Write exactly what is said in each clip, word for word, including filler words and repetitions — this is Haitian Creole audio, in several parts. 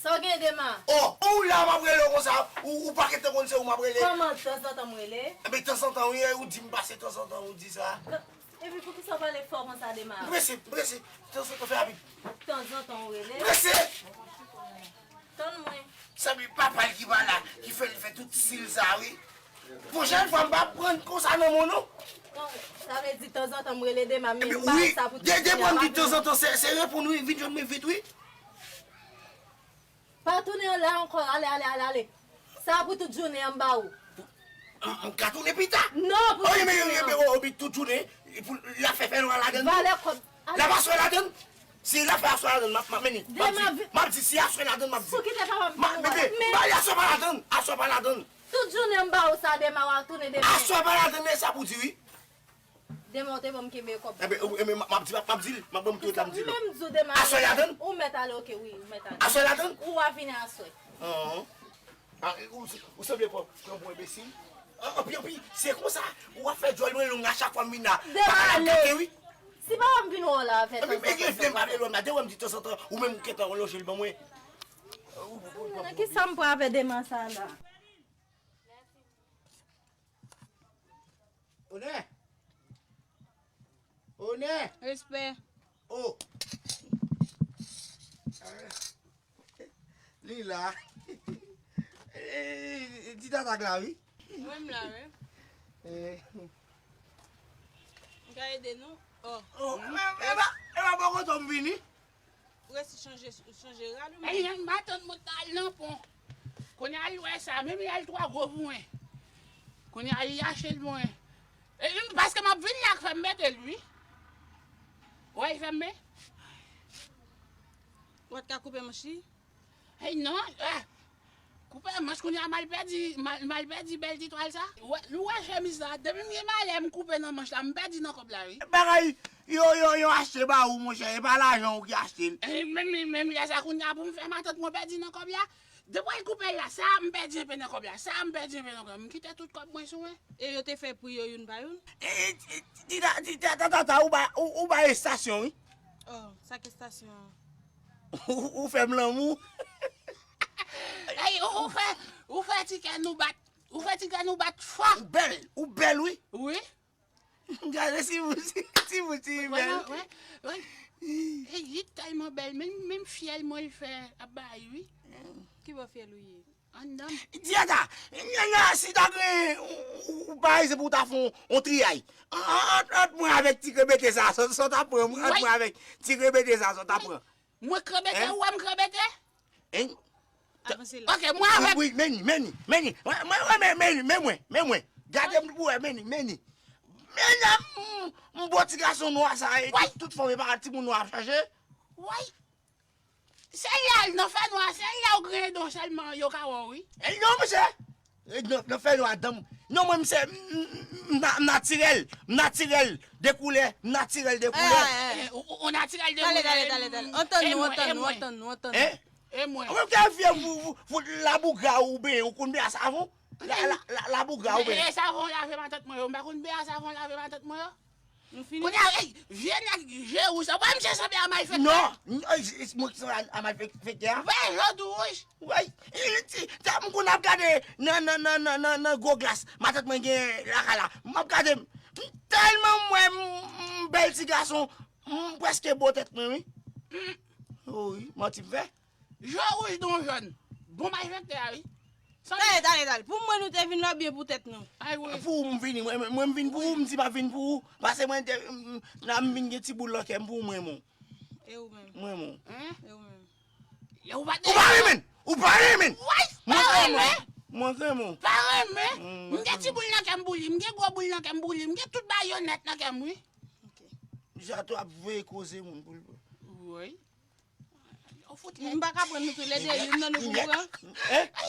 Sa w gen, Dema? Oh, ou la m ap rele w konsa, ou, ou pa gentan konn se ou m ap rele. Kòman tanzantan m rele? Ebyen, tanzantan, wi, ou di m pase tanzantan, ou di sa. Epi poukisa w pale fò konsa, Dema? M prese, m prese, tanzantan fè rapid. Tanzantan w rele? Prese! Tann mwen. Sanble papa l ki pa la, ki fè l fè tout stil sa, wi. Pwochèn fwa, m p ap pran konsa nan men w, non. Sa vle di tanzantan m rele Dema, men m pa sa pou tout jounen. Depi m di tanzantan, se, se reponn, wi, vin jwenn mwen vit, wi. Pa tounen la ankò, ale, ale, ale, ale. Sa pou tout jounen an m ba ou. M, m ka tounen pita. Non, pou tout jounen an. Oye, men, men, obi tout jounen, pou l ap fè fè nwa ladann. Valè kòb. L ap aswè ladann. Si l ap fè aswè ladann, m ap, m ap mennen. M ap di, m ap di, si aswè ladann, m ap di. Sou kite papa m. M ap, men, men, aswè pa ladann, aswè pa ladann. Tout jounen m ba ou sa, Dema, w ap tounen Dema. Aswè pa ladann, men sa pou di, wi. Dema, w te ban m kenbe kòb. Ebyen, ebyen, m ap di, m ap di l, m ap ban m tout la, m di l. Menm di w, Dema. Aswè ladann? Ou mèt ale, oke, wi, ou mèt ale. Aswè ladann? Ou a vini aswè. Anhan. Ah, ou, ou sanble pran, pran pou enbesil. Anpi, anpi, se konsa, ou ap fè djòl mwen long a chak fwa m vin la. Dema, ale. Wi. Si papa m vin wè w la, fè tanzantan. Ebyen, m pa vle lòm la, de wè m di tanzantan, ou menm ou gentan lonje l ban mwen. Nan ki sa m pran avè Dema sa la? Onè! Onè! Respè. Oh! Li la. Eh, ti tata la, wi. Mwen m la, wi. Eh. M ka ede nou? Oh. Oh, e pa, e pa bò kote m vini. Ou resi chanje, chanje rad ou menm? Matant mwen t al nan pon. Kounye a li wè sa, menm li al twò gwo pou mwen. Kounye a li achte l pou mwen. E, paske m ap vin la k fè m mete l, wi. Wè, li fè m men. Ou pa t ka koupe manch li? Hey, non, eh. Koupe manch kounye a m al pèdi, m al, m al pèdi bèl ti twal sa. Ou wè, ou wè chemiz la, depi m gen malè m koupe nan manch la, m pèdi nan kòb la, wi. Bagay, yo, yo, yo achte ba ou, monchè, e pa lajan ou ki achte l. Eh, menm, menm, menm lè sa kounye a pou m fè matant mwen pèdi nan kòb la. Depi w al koupe l la, sa m pèdi enpe nan kòb la, sa m pèdi enpe nan kòb la. M kite tout kòb mwen sou mwen. E yo te fè pri yo youn pa youn? Eh, eh, ti ta, ti ta, ta, ta, ta, ou bay, ou, ou bay estasyon, wi. Oh, sa k estasyon an? Ou, ou fè m lanmou. Ey, ou, ou fè, ou fè ti kè nou bat, ou fè ti kè nou bat fò. Ou bèl, ou bèl, wi. Wi. Gade si ou, si, si ou ti bèl. Wè, wè, wè. Ey, li tèlman bèl, menm, menm fyèl mwen l fè ap bay, wi. Ki bò fyèl ou ye? Anndan. Diata, nana, si ta gen, ou, ou, ou pa eze pou w ta fè yon, yon triyay. An, an, ant, ant mwen avèk ti krebete sa, sa, sa w ta pran, ant mwen avèk ti krebete sa, sa w ta pran. Mwen krebete, ou wè m krebete? Hein? Avanse la. Ok, mwen avèk. Wi, wi, men ni, men ni, men ni, men ni. Mwen, mwen, mwen, men, men mwen, men mwen. Gade m pou wè, men ni, men ni. Men ni, m, m bon ti gason nwa sa, e tout fanm e pa timoun nwa ap chache. Woy! Se lè l nan fènwa, se lè w griyen do sèlman yo ka wè w, wi. E non, monchè! E non, nan fènwa, dan m. Non, mwen, m se, m, m, m na-, m natirèl. M natirèl de koulè. M natirèl de koulè. Eh, eh, eh. Ou, ou, ou natirèl de koulè. Tale, tale, tale, tale. Antann nou, antann nou, antann nou, antann nou. Hein? E mwen. Ou menm te vye pou, pou, pou labougra ou benyen, ou konn benyen a savon? La, la, la, labougra ou benyen. E savon lave matant mwen yo, m pa konn benyen a savon lave matant mwen yo. Nou fini? Kounye a, ey, vye nèg je wouj sa, w pa wè misye sanble a malfektè? Non, non, ey, ey, mwen ki sanble a, a malfektè a? Ou pa wè je w tou wouj? Wey, ey, ti, ta, m konn ap gade nan, nan, nan gwo glas, matant mwen gen lakay la. M ap gade, m, m tèlman m wè m, m bèl ti gason, m prèske bo tèt mwen, wi. Wi, manti m fè. Je w wouj non jòn. Bon malfektè a, wi. Tale, tale, tale. Pou mwen nou te vin la oubyen pou tèt nou? Ay, wi. Pou ou m vini. Mwen, mwen, mwen m vin pou ou, m di m ap vin pou ou. Paske mwen te, m, m, la m vin gen ti boul nan kè m pou ou, mwen, mwen. E ou menm? Mwen, mwen. Hein? E ou menm? Ou pa renmen? Ou pa renmen? Woy! Pa renmen? Mwen renmen. Pa renmen? M gen ti boul nan kè m pou li, m gen gwo boul nan kè m pou li, m gen tout bayonèt nan kè m, wi. Ok. Jato ap voye koze moun pou l. Woy. Ou fout lèd. M pa ka pran nou toulède, youn nan nou pou pran.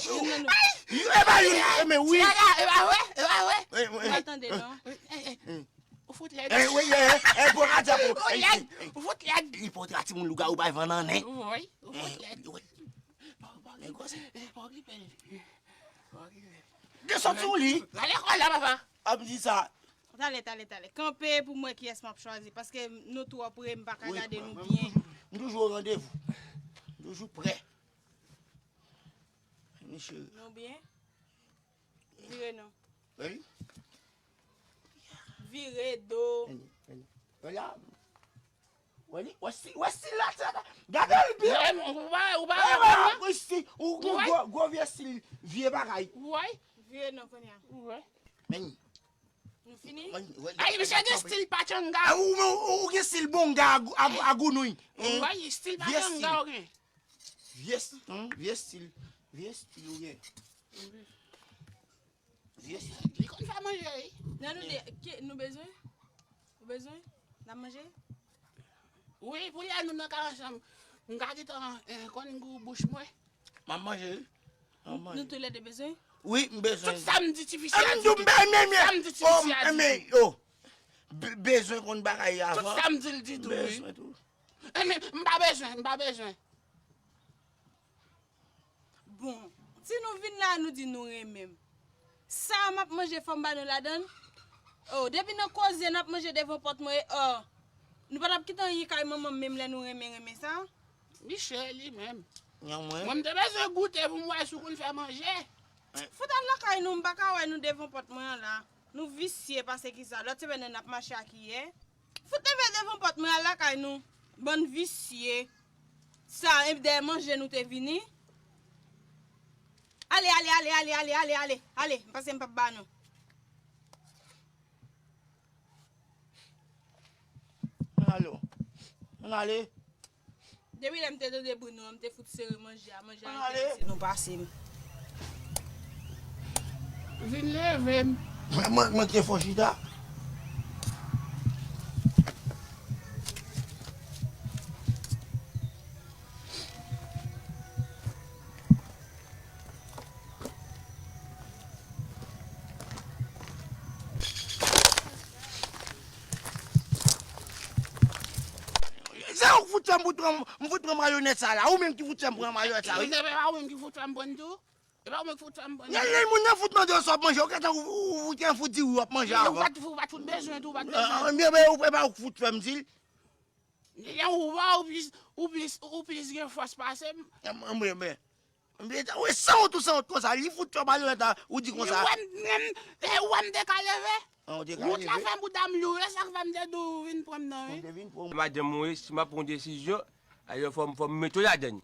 Youn nan nou. E pa youn, men wi. E pa vre, e pa vre. Ou pa tande non. Ou fout lèd. E wi, e, e, bon, a di a pou. Ou fout lèd. Li pote a timoun lougawou bay van nan nen. Wi, ou fout lèd. Nèg gwòs. Pa okipe li. Pa okipe li. Desann sou li. Rale kò la, papa. Ap di sa. Tale, tale, tale. Kanpe pou m wè kiyès m ap chwazi. Paske nou twò pre, m pa ka gade nou byen. M toujou o randevou. M toujou prè. Cheri. Nou byen? Vire non. Ready? Vire do. Vini, vini. Wè la. Wè li, wè stil, wè stil la, tè la. Gade l byen. Ou pa, ou pa Wè, wè wè, stil, ou gen Wè. gwo, gwo vye stil, vye bagay. Ou wè? Vire non kounye a. Ou wè? Men, Nou fini? men, wè, Ay, misye gen stil pachanga. Ah, ou, ou, ou gen stil bonga a gou- a gou- a gounouy. Ou wè, stil Vye pachanga stil. Ou gen. Vye stil, vye stil, vye stil ou gen. Vye stil. Li konn fè manje, wi. Nan nou de, ki, nou bezwen? Ou bezwen? N ap manje? Wi, pou lè nou nan kay ansanm. M ka gentan eh, konn gou bouch mwen. M ap manje, wi. M ap Nou manje. toulède bezwen? Wi, m bezwen. Tout sa m di ti fi Ah, m di w, m bezwen, men, men. Sa m di ti Oh, fi a di men, tou. Oh, be- bezwen konn bagay Tout avan. Sa m di l di tou, wi. Bezwen tou. Eh, men, m pa bezwen, m pa bezwen. Bon, si nou vin la, nou di nou renmen m. Sa m ap manje, fò m ba nou ladan l? Oh, depi nan koze n ap manje devan pòt mwen, oh. Nou pa t ap kite anyen kay manman m menm lè nou renmen, renmen sa? Miche li menm. Nyan mwen. Mwen, m te bezwen goute pou m wè si w konn fè manje. Fout al lakay nou, m pa ka wè nou devan pòt mwen an la. Nou visye pase ki sa. Lòt semèn nan n ap mache ak yè. Fout neve devan pòt mwen al lakay nou. Bann visye. Sa, e dèyè manje nou te vini. Ale, ale, ale, ale, ale, ale, ale, ale. M panse m p ap ba nou. Ann ale. Ann ale. Depi lè m te tande bri nou an, m te fout sere manje a. Manje a Ann ale. enterese nou pase m. Vin leve m. Mwen, mwen, mwen te fò chita. Se ou k fout fè m fout pran, m fout pran mayonèz sa la. Ou menm ki fout fè m pran mayonèz sa, wi. Se pa ou menm ki fout fè m pran tou. E pa ou menm ki fout fè m pran Lè tou. Lè moun nan fout mande w sa w ap manje, ou gentan ou, ou, ou te fout di wi w ap manje Ou avan. pa t ou pa t fout bezwen tou, ou pa t Ah, bezwen. Ebyen, ebyen, ou pa ou k fout fè m di l. Lè ou wè ou plis, ou plis, ou plis gen fòs pase m. Mwen, mwen, mwen. Mwen, wi, sanwont ou sanwont konsa, li fout fè w pale lè ta, ou di Ou konsa. wè m, menm, e ou wè m te ka leve. An, ou te ka Wout la leve. Fè m pou dam lou, e sa k fè m te di w vin pran m nan, Ou wi. te vin pran m. Madanm mwen, si m ap pran yon desizyon, alò fò m, fò m mete w ladan l.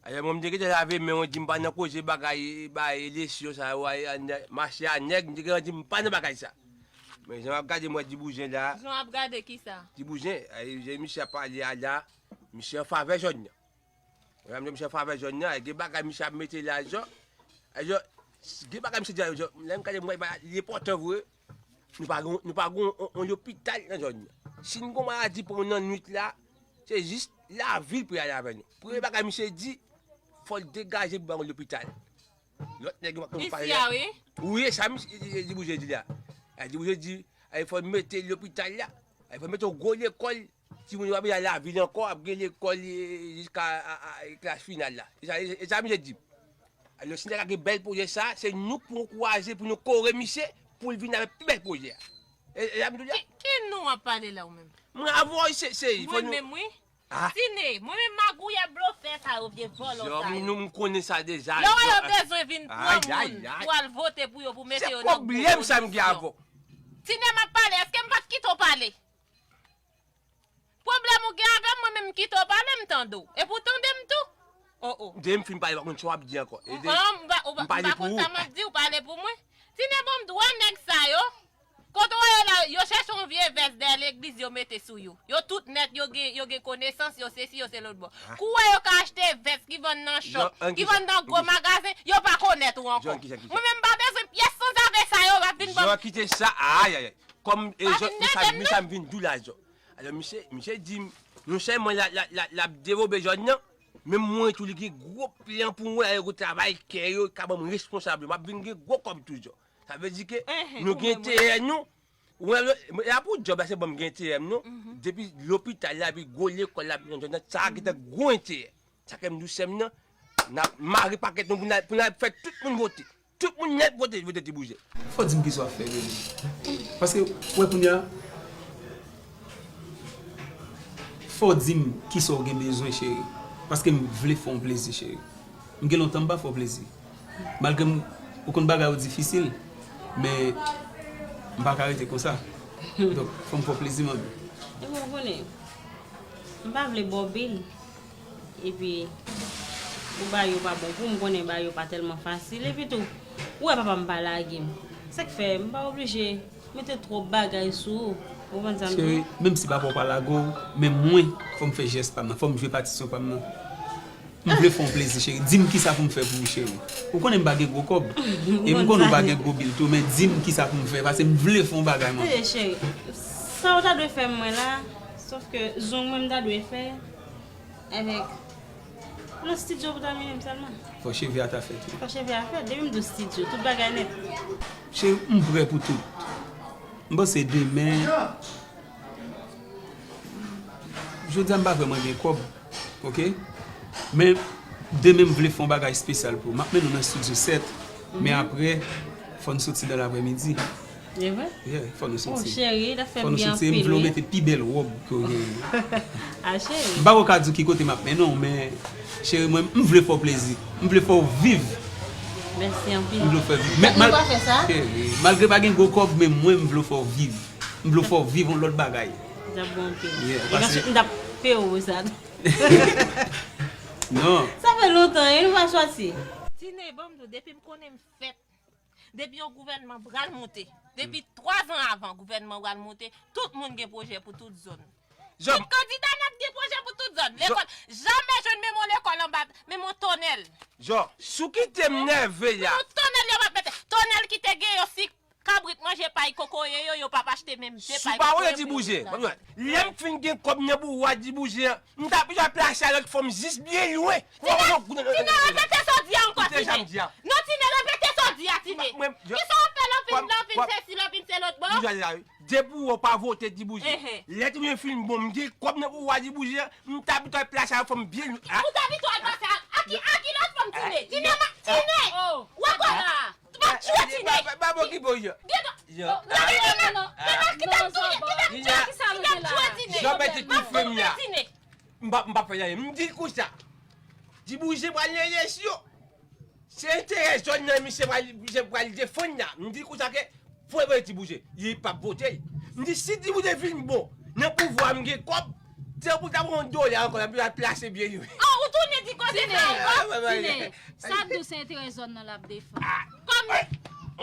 Alò mwen, m te gentan lave men, mwen di m pa nan koze bagay, bay lesyon sa yo, ay, ay, mache a nèg, m te gentan di m pa nan bagay sa. Men jan w ap gade m wè Diboujen la, Jan w ap gade kisa? Diboujen, ay, jan misye ap pale a la, misye an favè jòn nan. Wè, misye an favè jòn nan, gen bagay misye ap mete la, jan, ay, jan, gen bagay misye di a, jan, lè m gade m wè, li enpòtan vre. Nou pa gon, nou pa gon on, on lopital nan zòn nan. Si n gon maladi pran nan nwit la, se jis lavil pou y ale avè nou. Premye bagay misye di, fò l degaje pou ba yon lopital. Lòt nèg yo pa konn pale. Isi a, wi. Wi, e sa misye di, di, di bouje di la. Li di bouje di, ay fò l mete lopital la. Ay fò l mete yon gwo lekòl. Timoun yo pa bezwen al lavil ankò, ap gen lekòl e, jiska a, a, a, klas final la. E sa, e, e sa misye di. Alò, si nèg la gen bèl pwojè sa, se nou k pou ankouraje, pou nou kore misye, pou l vin avèk pi bèl pwojè a. E, e sa m di w la. Ki, ki nou ap pale la ou menm? Mwen avè w, se, se, fò Mwen nou. Menm, wi. Ah. Tine, mwen menm magouyè blofè sa yo, vye vòlò sa yo. Nou, m konnen sa deja. Lè w wè yo bezwen vin pran Ay, ay, moun ay. pou al vote pou yo, pou mete Se yo nan pwoblèm sa m gen pozisyon. Avè w. Tine, m ap pale, èske m pa t kite w pale? Pwoblèm ou gen avè m, mwen menm m kite w pale, m tande w. E pou w tande m tou. Oh, oh. Depi m fin pale, pa konn sa w ap di ankò. E de- Ah, m pa, ou pa, m pale m pa pou konn ou. Sa m ap di w, pale pou mwen. Tine, bon, m di w, wè nèg sa yo. Kote w wè yo la, yo chèche yon vye vès dèyè legliz, yo mete sou yo. Yo tout nèt, yo gen, yo gen konesans, yo sesi, yo se lòt bò. Kou w wè yo ka achte vès ki vann nan chòp, Jan, ki vann nan gwo magazen, yo pa konèt ou ankò. Jan, kisa, kisa? Mwen menm m pa bezwen pyès sanzave sa yo, w ap vin ban m. Jan kite sa, ay, ay, ay. Kòm e, Pa jan, vin men sa, nèg men non. Sa m vin di w la, Jan. Alò, misye, misye di m, non sèlman l ap, l ap, l ap, l ap derobe zòn nan, men m wè tou li gen gwo plan pou mwen, alò, travay kè yo, ka ban m responsab yo, m ap vin gen gwo kòb tou, Jan. Sa vle di ke Enhen, nou ou gen menm, wi. T M nou, ou wè, e a pou djòb la, se ban m gen T M nou, depi lopital la, epi gwo lekòl la, nan zòn nan, sa a gentan gwo enterè. Sa ke m di w sè m nan, n ap mare pakèt nou pou n al, pou n al fè tout moun vote. Tout moun nèt vote, vote Ti Bouje. Fò w di m kisa w ap fè, bebe. Paske, w wè kounye a, fò w di m kisa w gen bezwen, cheri. Paske m vle fè w plezi, cheri. M gen lontan m pa fè w plezi. Malgre m, ou konn bagay yo difisil, men m pa ka rete konsa. Donk, fò m fè w plezi, manmi. Epi w konnen, m pa vle ba w bil. Epi, ou bagay yo pa bon pou m, konnen bagay yo pa tèlman fasil. Epi tou, ou wè papa m pa lage m. Sa k fè, m pa oblije mete twòp bagay sou ou. Ou konprann sa m di w? Cheri, menm si papa w pa lage w, men mwen, fò m fè jès pa m nan. Fò m jwe patisyon pa m nan. M vle fè w plezi, cheri. Di m kisa pou m fè pou ou, cheri. Ou konnen m pa gen gwo kòb. E m konnen ou pa gen gwo bil tou, men di m kisa pou m fè. Paske m vle fè yon bagay, man. Tande, cheri. Sa w ta dwe fè mwen la, sòf ke zong mwen m ta dwe fè avèk nan estidyo pou ta mennen m sèlman. Fò cheve a ta fèt, wi. Fò cheve a fèt. Depi m di w estidyo, tout bagay nèt. Cheri, m prè pou tout. M panse demen, jodi a m pa vrèman gen kòb, oke? Men, demen m vle fè yon bagay espesyal pou ou. M ap mennen w nan estidyo sèt, men apre, fò n soti nan laprèmidi. E vre? Yeah, fò nou soti. Oh, cheri, l ap fè m byen anpil, wi. Fò nou soti, m vle w mete pi bèl wòb ke w genyen. Ah, cheri. M pa ko ka di w ki kote m ap mennen w, men, cheri, mwen, m vle fè w plezi. M vle fè w viv. Mèsi anpil. M vle w fè viv. Men, mal, cheri, malgre pa gen gwo kòb, men mwen, m vle w fè w viv. M vle w fè w viv yon lòt bagay. Sa bon anpil. Yeah, e paske m t ap peye w pou sa tou. Non. Sa fè lontan, e nou pa sòti. Tine, ban m di w, depi m konnen m fèt, depi yon gouvènman pral monte, depi twa zan avan gouvènman pral monte, tout moun gen pwojè pou tout zòn. Tout kandida nèt gen pwojè pou tout zòn. Lekòl, jamè jwenn menm yon lekòl anba, menm yon tonèl. Jò, si w kite m nève la. Menm yon tonèl yo p ap mete. Tonèl ki te gen yo si kabrit manje pay kokoye yo, yo p ap achte menm de pay kokoye pou yo. Si w pa wè Ti Bouje, lè m fin gen kòb nan bouwo a Ti Bouje an, m t ap, m t ap plase a lòt fò m jis byen lwen. Tine, Tine, repete sa w di a ankò, Tine. Non, Tine, repete sa w di a, Tine. Kisa w ap fè lòpin, lòpin sesi, lòpin se lòt bò? Depi w pa vote Ti Bouje. Lè Ti Bouje fin bon, m gen kòb nan bouwo a Ti Bouje an, m t ap, m t ap plase a lòt fò m byen lwen. Ou t ap vin al pase a, a ki, a ki lòt fò m, Tine? Tine, Tine! Ou wè kò la? Ou pa tchwe Tine. Ba, ba, ba, okipe w, yo. Gade, non, non, non. Kite m touye, kite m touye, kite m touye Tine. Jan mèt ki fè m la. M p ap, m p ap fè anyen. M di l konsa. Ti Bouje pral nan eleksyon. Se enterè zòn nan misye pral, misye pral defann la. M di l konsa ke fò l vote Ti Bouje. Li p ap vote l. M di si Ti Bouje vin bon, nan pouvwa m gen kòb, se pou ta pran yon dola ankò, l ap plase byen yo. Oh, ou tounen di koze sa ankò? Tine, sa k di w se enterè zòn nan l ap defann. Kòm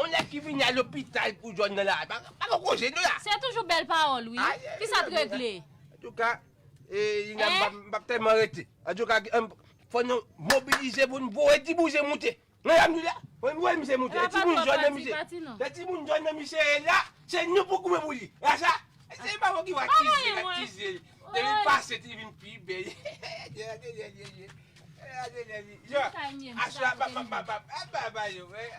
yon nèg ki vini a lopital pou zòn nan la, pa, pa gon koze nou la. Se toujou bèl pawòl, wi. Kisa t regle? Antouka, e, Lina, m p ap, m p ap tèlman rete. Antouka, fò nou mobilize pou n voye Ti Bouje monte. Nan yam nou la, mwen, mwen, misye monte. E timoun jòn nan misye. E timoun jòn nan misye la, se nou pou goumen pou li. Wè sa? Se pa mwen ki va tize, ka tize. Depi pase, ti vin pi bèl. Aswè, pa, pa, pa, pa, pa, pa, yo, wè.